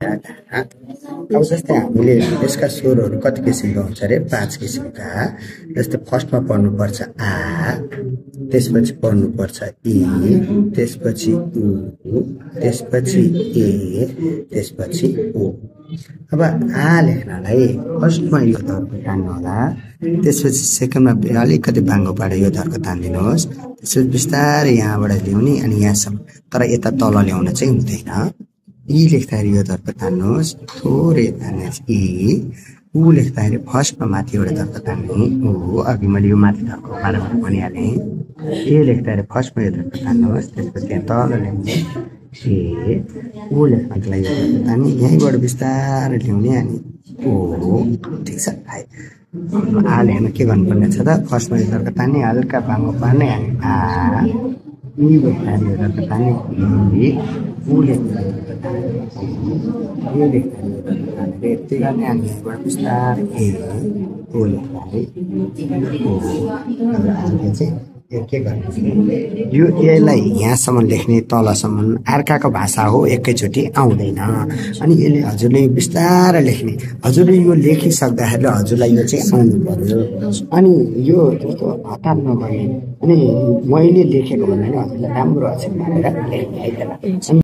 अब जस्तै हामीले यसका स्वरहरू कति किसिमका हुन्छ अरे 5 किसिमका। जस्तै फर्स्टमा पढ्नुपर्छ आ, त्यसपछि पढ्नुपर्छ इ, त्यसपछि उ, त्यसपछि ए, त्यसपछि ओ। अब आ लेख्नलाई फर्स्टमा यो धर्को तान्नु होला, त्यसपछि सेकेन्डमा अलिकति बाङ्गो पारेर यो धर्को तान्दिनुहोस्, त्यसपछि बिस्तारै यहाँबाट ल्याउने अनि यहाँसम्म, तर यता तल ल्याउन चाहिँ हुँदैन। इ लेख्दाखेरि यो धर्को तान्नुहोस्, थोरै तान्नुहोस् इ। उ लेख्दाखेरि फर्स्टमा माथि एउटा धर्को तान्ने उ, अघि मैले यो माथि धर्को बारेमा भनिहालेँ। ए लेख्दाखेरि फर्स्टमा यो धर्को तान्नुहोस्, त्यसपछि यहाँ तल ल्याउने ए। उ लेख्नको लागि यो धर्को तान्ने, यहीँबाट बिस्तारै ल्याउने अनि ओ। ठिक छ। आ लेख्न के गर्नुपर्ने छ त, फर्स्टमा यो धर्को तान्ने, हल्का बाङ्गो पार्ने अनि आ। इ लेख्दाखेरि यो धर्को तान्ने इ। उ लेख्दाखेरि यो धर्को तान्ने ए लेख्दाखेरि यो धर्को तान्ने यति गर्ने अनि यहाँबाट बिस्तारै ए। ओ लेख्दाखेरि ओ। हामीले चाहिँ यो के गर्नु, यो यसलाई यहाँसम्म लेख्ने तलसम्म अर्काको भाषा हो, एकैचोटि आउँदैन। अनि यसले हजुरले बिस्तारै लेख्ने, हजुरले यो लेखिसक्दाखेरि हजुरलाई यो चाहिँ आउनु पर्यो। अनि यो जस्तो हतार नगर्ने, अनि मैले लेखेको भन्दा नि हजुरलाई राम्रो अक्षर मानेर लेख्ने है त।